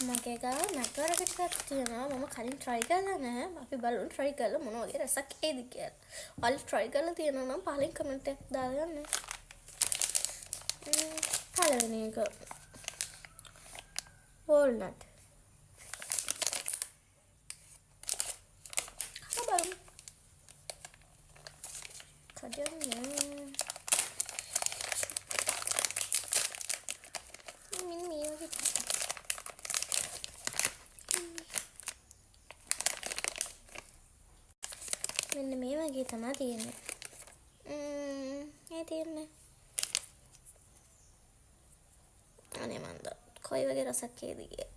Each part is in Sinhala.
මගේ ගාව නට් වර්ග ටිකක් තියෙනවා. මම කලින් try කරලා නැහැ. අපි බලමු try කරලා මොන වගේ රසක් එයිද කියලා. ඔයාලා try කරලා තියෙනවා නම් පහලින් කමෙන්ට් එකක් දාලා යන්න. පළවෙනි එක වෝල්නට්. කාලා බලමු. කඩන්නේ මෙන්න මේ වගේ. මෙන්න මේ වගේ තමයි තියෙන්නේ. ඒ තියෙන්නේ. අනේ මන්ද කොයි වගේ රසක් ඒද කියලා.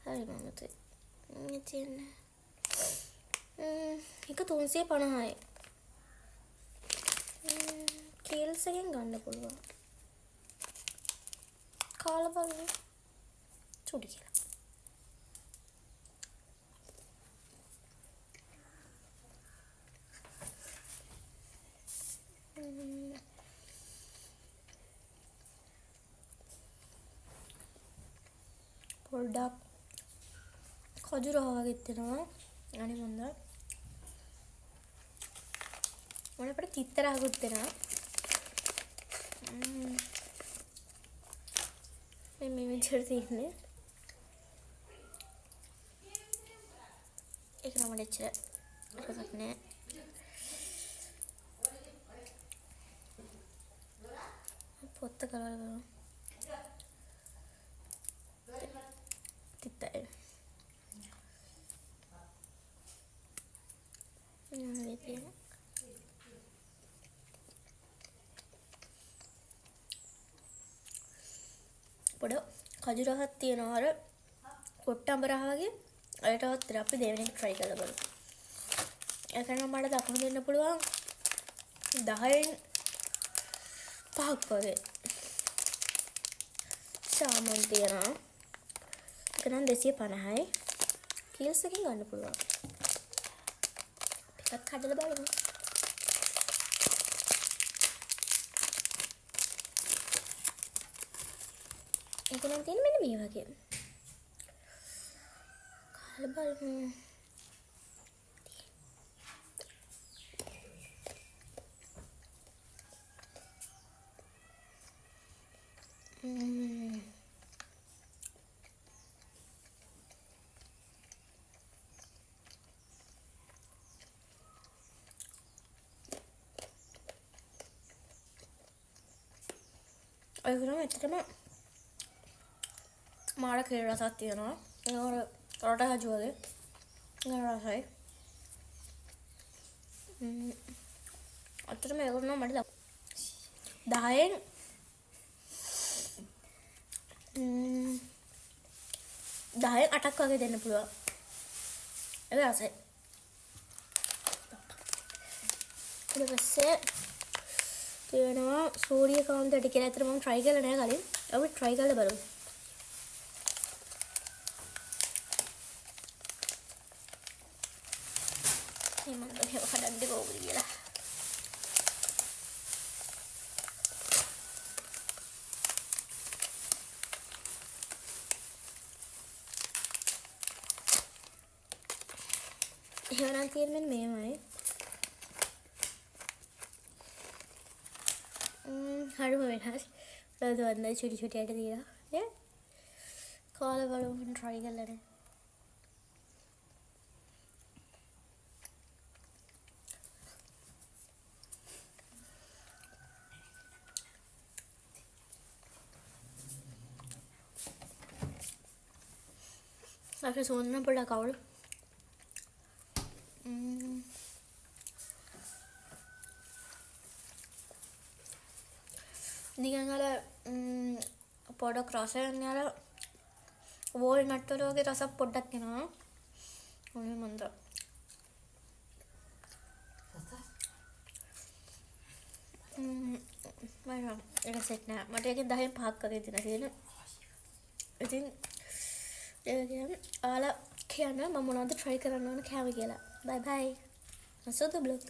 හරි මම මේ තියෙන්නේ. එක 350යි. කේල්ස් එකෙන් ගන්න පුළුවන්. කාලා බලමු. චුඩි කියලා. පොඩ්ඩක් කජු රහ වගේ තියෙනවා. අනේ මන්ද. මොන අපිට තිත්ත රහකුත් දෙනවා. මේ විදිහට තියෙන්නේ. ඒක නම් මට එච්චර රසක් නෑ. පොත්ත කරවලා බලමු. තිත්තයි. මේ තියෙන. පොඩ කජු රහක් තියෙනවා අර කොට්ට අඹ රහ වගේ. ඒකටවත් අපි දෙවෙනි එක try කරලා බලමු. ඒක නම් මට ලකුණු දෙන්න පුළුවන් 10න් 5ක් වගේ. සාමන් තියෙනවා. ඒක නම් 250යි. කීල්ස් එකකින් ගන්න පුළුවන්. ටිකක් හදලා බලමු. ඒක නම් තියෙන්නේ මෙන්න මේ වගේ. කාලා බලමු. ඔය නම් ඇත්තටම මාර කෙල රසක් තියෙනවා. ඒක අර රට හජු වගේ. ඒක රසයි. ඇත්තටම ඒක නම් මට 10න් 10න් 8ක් වගේ දෙන්න පුළුවන්. ඒක රසයි. ඊට පස්සේ තියෙනවා සූර්යකාන්ත ඇටි කියලා. ඇත්තටම මම try කරලා නෑ කලින්. අපි try කරලා බලමු. මේ මම මෙහෙම කඩන්නේ කොහොමද කියලා. එහෙනම් තියෙන්නේ මෙහෙමයි. හරිම වෙනස්. බලන්න චුටි චුටි ඇට තියලා නේ. කාලා බලමු try කරලා නේ. අපේ සෝන් නම් පොඩ්ඩක් අවුල්. නිකන් අර පොඩක් රස යන්නේ අර වෝල්නට් වල වගේ රසක් පොඩ්ඩක් එනවා. ඔන්න මන්ද. මම ඒක සෙට් නෑ. මට ඒකෙන් 10න් 5ක් වගේ දෙන්න තියෙන. ඉතින් ඒ වගේම ඔයාලා කියන්න මම මොනවද try කරන්න ඕන කෑම කියලා. බයි බයි. සුදු බ්ලොග්.